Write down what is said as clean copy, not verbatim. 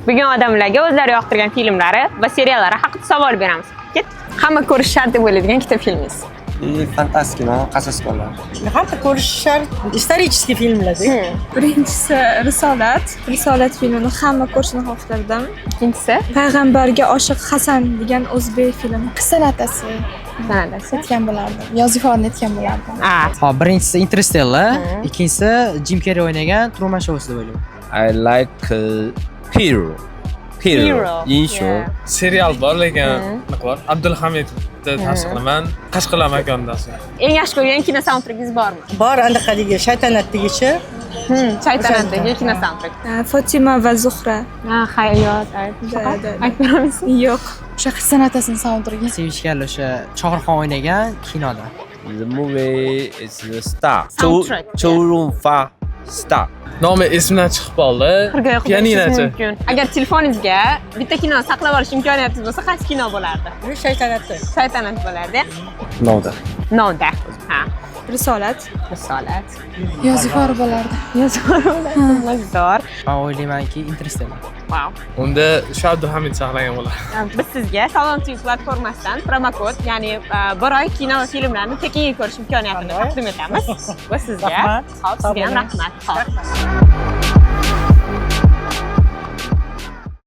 Bugun odamlarga o'zlari yoqtirgan filmlari va seriallari haqida savol beramiz. Ketdik. Hamma ko'rish shart deb o'ylaydigan ikkita filmingiz. И fantastik kino, Qasoskorlar. Hamma ko'rish shart исторический filmlarda. Birinchisi Risolat. Risolat filmini hamma ko'rishini xohlardim. Ikkinchisi? Payg'ambarga oshiq Hasan degan o'zbek filmi. San'atasi. San'atasi. Aytgan bo'lardim. Yoziforni aytgan bo'lardim. Hop, birinchisi Interstellar, ikkinchisi Jim Carrey o'ynagan Truman Showsi deb o'ylayman. I like Hero. Hero. Hero. 英雄。 Serial bor, lekin nima bor? Abdulhamidni tavsiya qilaman. Qashqalar makonida. Eng yaxshi ko'rgan kino saundtrekingiz bormi? Bor, anaqadagi Shaytanatdagichi. Shaytanatdagi kino saundtrek. Fotima va Zuhra. Ha, hayot. Да. Aytib berolmaysizmi? Yo'q. O'sha San'atasini saundtreki. Sevishganlar, o'sha Shohruxxon o'ynagan kinoda. The movie is the Star.周 Soundtrack. 周润发 Star. Nomi esimdan chiqib qoldi. Xirgoyi qilib berishingiz Pianinochi. mumkin. Agar telefoningizga bitta kino saqlab olish imkoniyatingiz bo'lsa, qaysi kino bo'lardi? Shaytanatda. Shaytanat bo'lardi. Novda. Novda. Ha. Risolat. Risolat. Yozifor bo'lardi. Zo'r. Men o'ylaymanki, Interstellar. Wow. Unda shu Abdulhamid saqlagan bo'ladi. Biz sizga Salon TV platformasidan promokod, ya'ni bir oy kino va filmlarni tekinga ko'rish imkoniyatini taqdim etamiz. Va sizga. Rahmat. Hop, sizga ham rahmat. Hop.